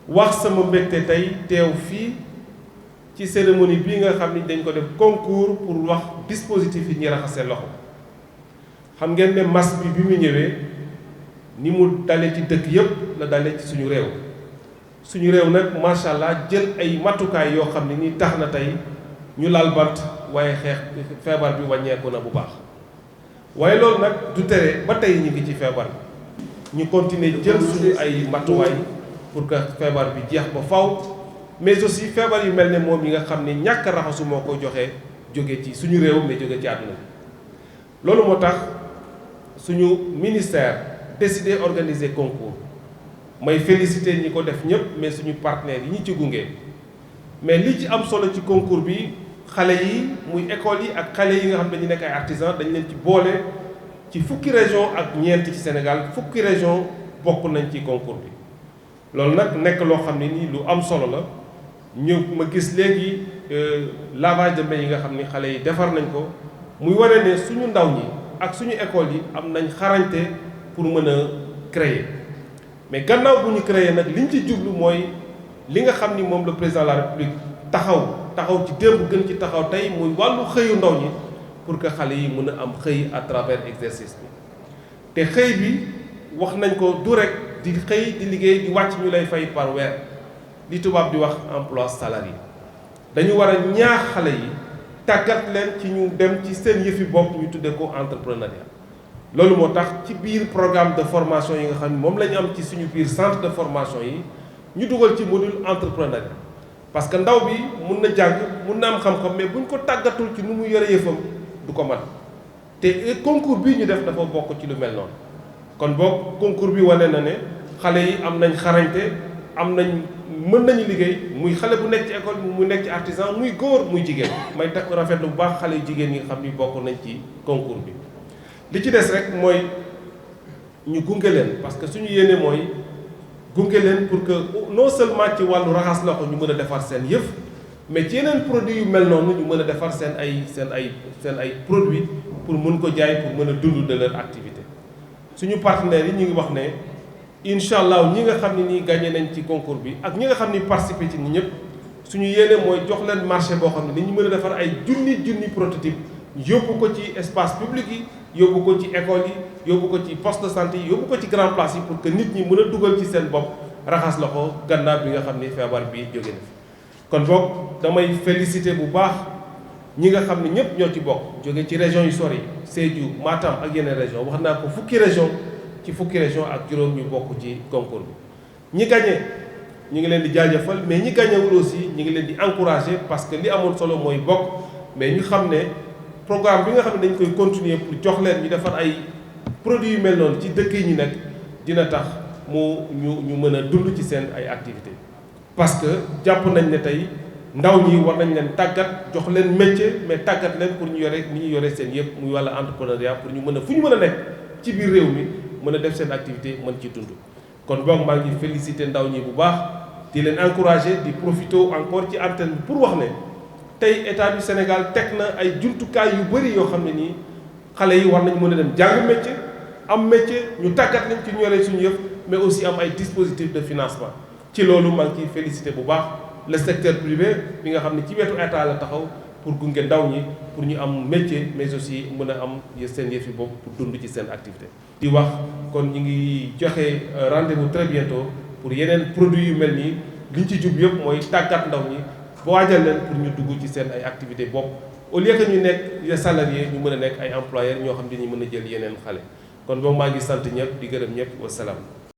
wax sama mbégte tey teew fii ci cérémonie bii nga xam ni dañ ko def concours pour wax dispositif yi ñuy raxasee loxo. xam ngeen ne mas bi mu ñëwee ni mu dale ci dëkk yépp la dale ci suñu réew nag macha allah jël ay matukaay yoo xam ne ni tax na tey ñu lal bant waaye feebar bi wàññeeku na bu baax. waaye loolu nag du tere ba tey ñu ngi ci feebar bi ñu continuer jël suñu ay matuwaay pour que feebar bi jeex ba faw mais aussi feebar yu mel ne moom yi nga xam ne ñàkk raxasu moo ko jóge ci suñu réew mais jóge ci àdduna bi. loolu moo tax suñu ministère décidé organiser concours may féliciter ñi ko def ñëpp mais suñu partenaires yi ñu ci gunge mais li ci am solo ci concours bi xale yi muy école yi ak xale yi nga xam ne dañu nekk ay artisans dañ leen ci boole ci fukki région ak ñeent ci Sénégal fukki région bokk nañ ci concours bi. loolu nag nekk loo xam ne nii lu am solo la ñu ma gis léegi lavage de mains yi nga xam ni xale yi defar nañ ko muy wane ne suñu ndaw ñi ak suñu école yi am nañ xarañte pour mën a créer mais gannaaw bu ñu créer nag liñ ci jublu mooy li nga xam ni moom le président de la république taxaw ci démb gën ci taxaw tey muy wàllu xëyu ndaw ñi pour que xale yi mën a am xëy à travers exercice bi te xëy bi wax nañ ko du rek di xëy di liggéey di wàcc ñu lay fay par weer li tubaab di wax emploi salarié dañu war a ñaax xale yi tàggat leen ci ñu dem ci seen yëfi bopp ñu tuddee ko entrepreneuriat. loolu moo tax ci biir programme de formation yi nga xam ne moom la ñu am ci suñu biir centre de formation yi ñu dugal ci module entrepreneuriat parce que ndaw bi mun na jàng mun na am xam-xam mais buñ ko tàggatul ci nu mu yore yëfam du ko mat te concours bii ñu def dafa bokk ci lu mel noonu. kon boog concours bi wane na ne xale yi am nañ xarañte am nañ mën nañu liggéey muy xale bu nekk ci école mu nekk ci artisan muy góor muy jigéen may tax rafetlu bu baax xale yu jigéen yi nga xam ni bokk nañ ci concours bi. li ci des rek mooy ñu gunge leen parce que suñu yéene mooy gunge leen pour que non seulement ci wàllu raxas loxo ñu mën a defar seen yëf mais ci yeneen produits yu mel noonu ñu mën a defar seen ay produits pour mën ko jaay pour mën a dund de leur activité. suñu partenaires yi ñu ngi wax ne incha allah ñi nga xam ne nii gagné nañ ci concours bi ak ñi nga xam ni participé ci ñi ñëpp suñu yéene mooy jox leen marché boo xam ne ni ñu mën a defar ay junni prototype yóbbu ko ci espace public yi yóbbu ko ci école yi yóbbu ko ci poste de santé yi yóbbu ko ci grand place yi pour que nit ñi mën a dugal ci seen bopp raxas loxo gannaaw bi nga xam ni feebar bi jóge na fi. kon boog damay féliciter bu baax ñi nga xam ne ñëpp ñoo ci bokk jóge ci région yu sori Sédhiou Matam ak yeneen région wax naa ko fukki région ak juróom ñu bokk ci concours bi. ñi gagné ñu ngi leen di jaajëfal mais ñi gagnéwul aussi ñu ngi leen di encourager parce que li amoon solo mooy bokk mais ñu xam ne programme bi nga xam ne dañ koy continuer pour jox leen ñu defar ay produits yu mel noonu ci dëkk yi ñu nekk dina tax ñu mën a dund ci seen ay activités. parce que jàpp nañ ne tey ndaw ñi war nañ leen tàggat jox leen métier mais tàggat leen pour ñu yore ni ñu yore seen yëpp muy wàllu entrepreneuriat pour ñu mën a fu ñu mën a nekk ci biir réew mi mën a def seen activité mën ci dund. kon boog maa ngi féliciter ndaw ñi bu baax di leen encourager di profiter encore ci antenne bi pour wax ne tey état du Sénégal teg na ay jumtukaay yu bëri yoo xam ne nii xale yi war nañ mën a dem jàng métier am métier ñu tàggat leen ci ñu yore suñu yëpp mais aussi am ay dispositifs de financement. ci loolu maa ngi ciy féliciter bu baax le secteur privé bi nga xam ne ci wetu état la taxaw pour gunge ndaw ñi pour ñu am métier mais aussi mën a am seen yëfi bopp pour dund ci seen activité. di wax kon ñu ngi joxe rendez-vous très bientôt pour yeneen produits yu mel nii liñ ci jub yëpp mooy tàggat ndaw ñi waajal leen pour ñu dugg ci seen ay activités bopp au lieu que ñu nekk les salariés ñu mën a nekk ay employeurs ñoo xam ne dañuy mën a jël yeneen xale kon boobu maa ngi sant ñëpp di gërëm ñëpp wasalaam.